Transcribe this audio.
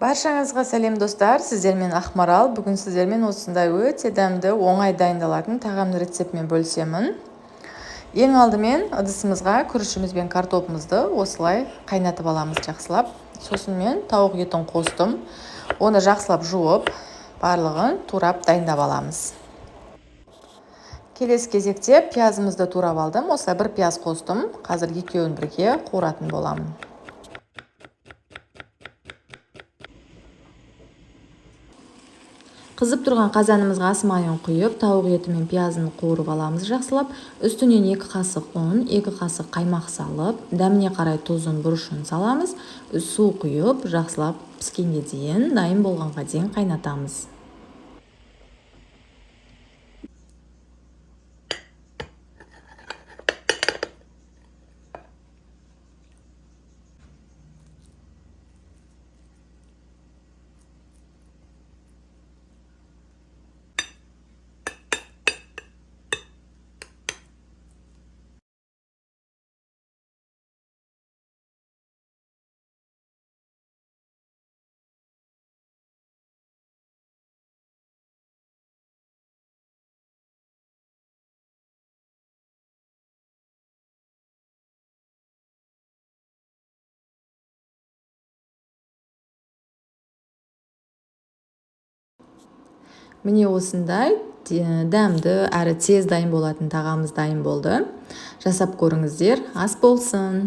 Баршаңызға сәлем, достар! Сіздермен Ақмарал. Бүгін сіздермен осындай өте дәмді, оңай дайындалатын тағамның рецептімен бөлісемін. Ең алдымен ыдысымызға күрішіміз бен картопымызды осылай қайнатып аламыз жақсылап. Сосын мен тауық етін қостым. Оны жақсылап жуып, барлығын турап дайындап аламыз. Келесі кезекте пиязымызды турап алдым. Осылай бір пияз қостым. Қазір екеуін бірге қуыратын боламын. Қызып тұрған қазанымызға ас майын құйып, тауық еті мен пиязын қуырып аламыз жақсылап. Үстінен 2 қасық ұн, 2 қасық қаймақ салып, дәміне қарай тұзын, бұрышын саламыз. Су құйып, жақсылап піскенге дейін, дайын болғанға дейін қайнатамыз. Міне осындай дәмді әрі тез дайын болатын тағамымыз дайын болды. Жасап көріңіздер, ас болсын.